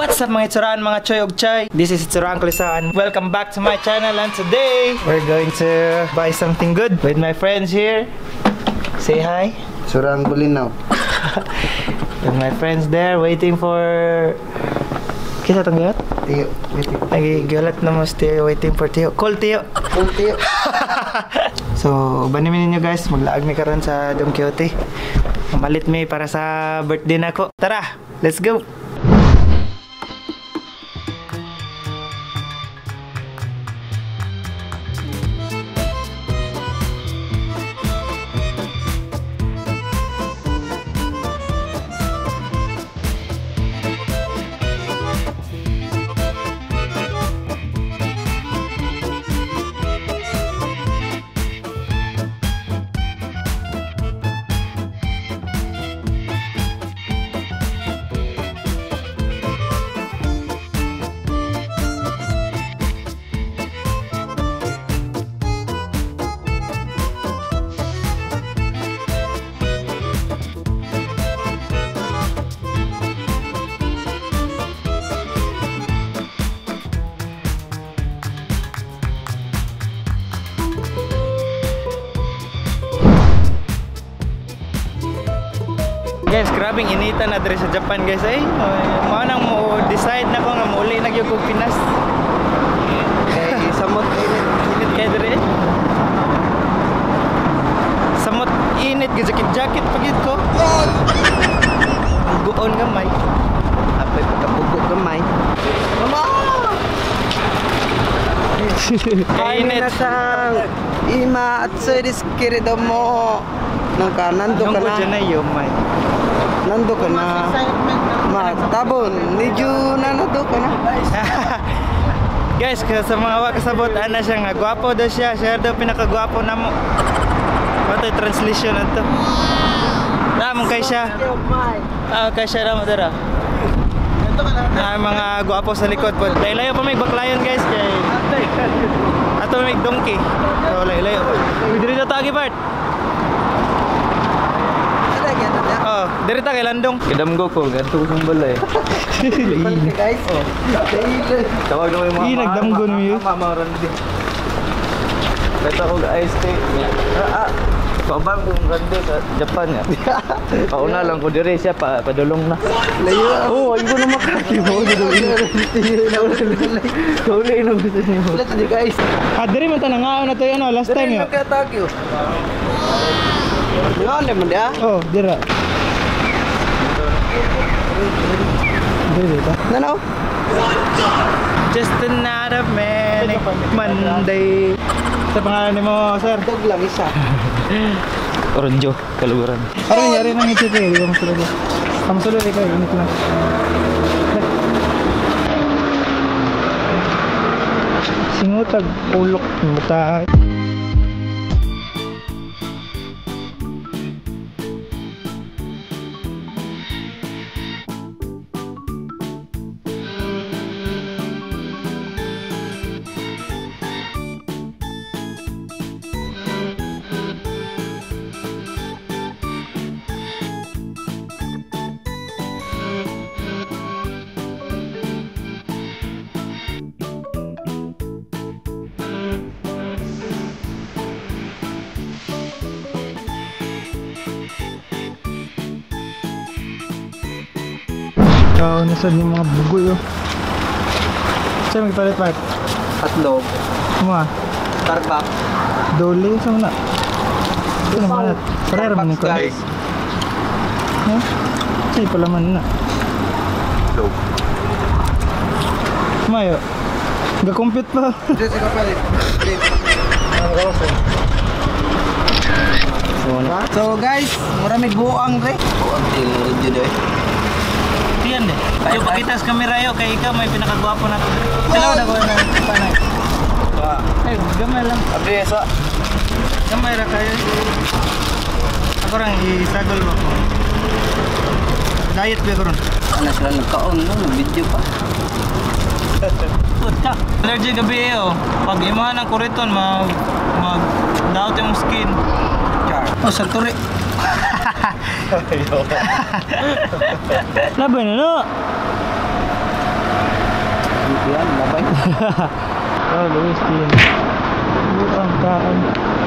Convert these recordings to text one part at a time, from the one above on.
What's up mga itsuraan, mga choy og chay? This is Itsuraan Kulisaan. Welcome back to my channel, and today we're going to buy something good with my friends here. Say hi. Surang Bulinaw. With my friends there waiting for... Kisa tong galat? Tiyo. Waiting. Nagigalat na mas Tiyo, waiting for Tiyo. Call Tiyo. Call Tiyo. So, ubanin ninyo guys, maglaag mi karon sa Don Quijote. Mamalit mi para sa birthday nako. Tara, let's go. Guys, grabing inita na diri sa Japan guys ay. Mao nang mo decide na ko nga mouli na gyud kog Pinas. Kay samot init. Init kay diri. Samot init gyud jacket jacket pa gyud ko. Bugon gamay. Apay pagkabugo gamay. Mama! Init. Minasang ima atsui desu keredomo. Nangka nando ka na. Nando ka na. Ma, tabon, medyo nanado ka na. Guys, sa mga wa kasabot, ana siya nga gwapo daw siya. Siya daw pinakagwapo namo. What translation ato? Namong kay siya. Ah, kay siya ramo dara. Ah, mga gwapo sa likod po. Layo pa may baklayon guys kay. Ato may donkey. So layo. Uy, diri na tagi part. Oh, diri ta kay Landong. Kadamgo ko, ganto ko sa balay. Guys. Oh. Tawag na mo yung mga nagdamgo niyo. Mama Randy. Kaya ko ice tea. Paubang kong Randy sa Japan ya. Pauna lang ko diri siya pa padulong na. Layo. Oh, ay ko na makati mo. Kauli na gusto niyo. Let's go guys. Ah, diri man ta nangaon na to ano last time yo. Diri man ka. Ngaon naman dia? Oh, dira. Diri ta. Nano? Just another manic Monday. Sa pangalan nimo, sir? Dog lang isa. Oronjo, kaluguran. Ano nangyari nang ito eh? Di ba masulod? Ang masulod ikaw, init lang. Singutag, ulok, buta. Oh, nasa yung mga bugoy oh. Saan magpalit part? Hotdog. Mga? Starbucks. Dole, saan na? Ito naman. Parera man ko. Guys. Huh? Saan pala man na? Dog. Mayo. Ga-compute pa. Dito sa kapalit. So guys, marami buang re. Buang til dito eh. Yan eh. Ayo pakita sa kamera yo kay ikaw may pinakagwapo na. Sila na ko na panay. Ay, gamay lang. Abi sa. Gamay ra kayo. Ako rang isagol ba ko. Diet ba karon? Ana sila nagkaon no, video pa. Puta. Allergy gabi eh oh. Pag imahan ang kuriton mag mag daot yung skin. Char. Oh, santuri. Laban na no. Yan, labay. Oh, Luis din. Buang kaan.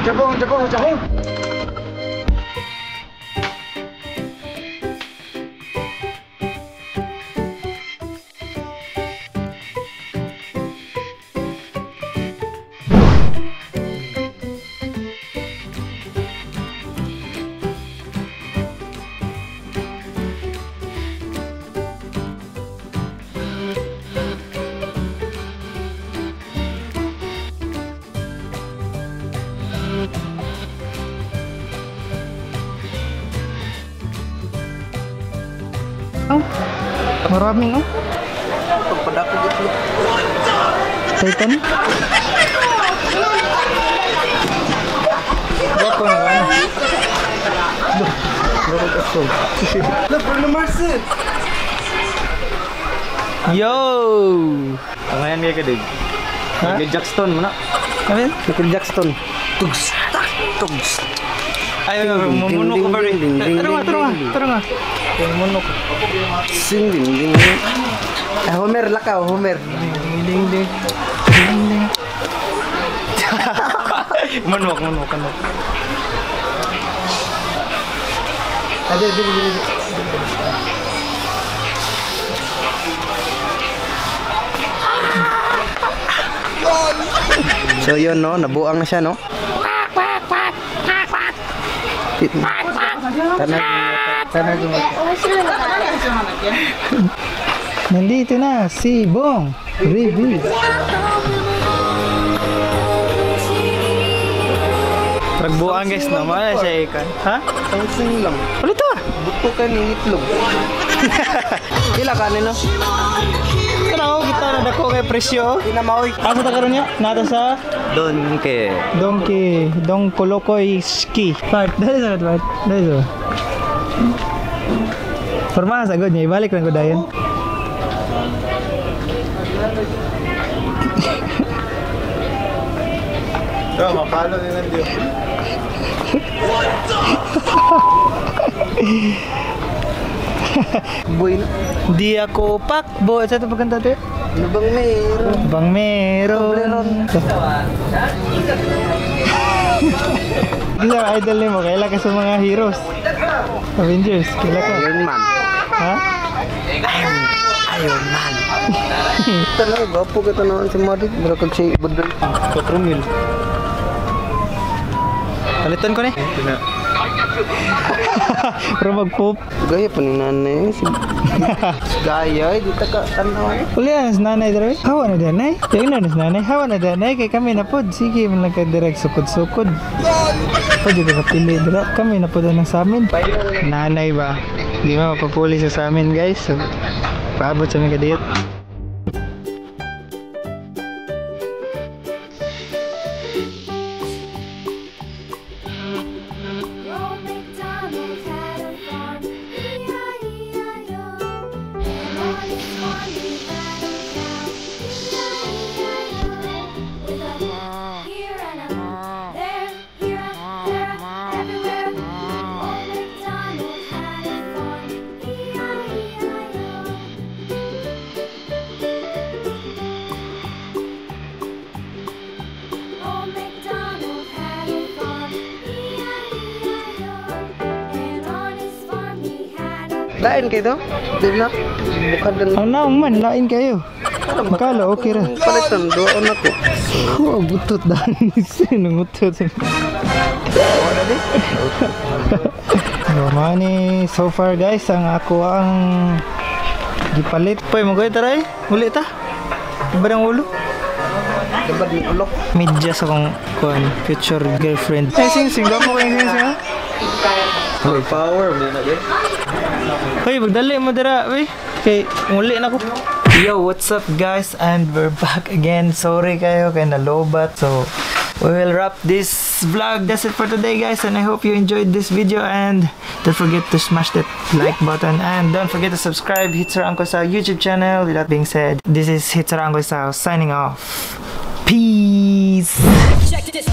Jabong, jabong, jabong. Oh, maraming oh. Pagpadako dito. Titan. Gwapo na ba? Look, Bruno Mars. Yo! Pangayan kay kadig. Ha? Michael Jackson mo na. Amin? Michael Jackson. Tugs, tak, tugs. Ay, mumuno ko ba rin? Tara nga, tara nga, tara nga. Mumuno ko. Sing, ding, ding. Eh, Homer, lakaw, Homer. Ding, ding, ding. Ding, ding. Manok, manok, manok. Ade, ade, ade, ade. So yun no, nabuang na siya no. Tanag. Nandito na si Bong Reviews. Pagbuang guys no, wala siya ikan. Ha? Tangsin lang. Ulit ah! Buto ka ni itlog. Pila ka nino? Tara, kita na dako kay presyo. Di na maoy. Asa ta karon niya? Nata sa Donkey. Donkey, Don Kolokoy Ski. Part, dali sa part. Dali sa. Forma sa god niya, ibalik lang ko dayon. Ito, mapalo din ang Diyo. Boy na. Di ako pakbo. Sa ito pagkanta tayo? Ano bang meron? Bang meron. Isa idol nimo, kaila ka sa mga heroes. Avengers, kaila ka. Iron Man. Ha? Iron Man. Tanaw, gwapo ka tanawan si Marit. Mura kag siya ibudol. 4 mil. Palitan ko ni. Pero mag-poop. Gaya pa ni nanay. Si Gaya, di ta ka tanaw. Uli na si nanay dere. Hawa na danay. Yung na si nanay. Hawa na danay. Kay kami na pod. Sige, man lang ka direct sukod-sukod. Pwede ka kapili dira. Kami na pod ang sa amin. Nanay ba? Di ba mapapuli siya sa amin guys. So, paabot sa amin kadiyot. Old MacDonald had a farm, E-I-E-I-O. And on his farm he had a cow, E-I-E-I-O. With a here and a there, here a there a everywhere. Old MacDonald had a farm, E-I-E-I-O. Old MacDonald had a farm, E-I-E-I-O. And on his farm he had a Lain kayo to? Di na? Bukad lang. Ang naong man, lain kayo. Makala, okay ra. Palitan, doon ako. Oh, butot dahil. Sino butot? So, money, so far guys, ang ako ang gipalit. Poy, magoy taray. Uli ta. Iba ng ulo. Dabad ni ulok. Medyas akong kuan, future girlfriend. Ay, sing sing. Gwapo kayo sing sing ha? Power mo na din. Hoy, magdali mo dira, uy. Kay muli na ko. Yo, what's up guys? And we're back again. Sorry kayo kay nalobat. So, we will wrap this vlog. That's it for today guys, and I hope you enjoyed this video, and don't forget to smash that like button, and don't forget to subscribe Hitzer Angkoy sa YouTube channel. With that being said, this is Hitzer Angkoy sa signing off. Peace. Check this.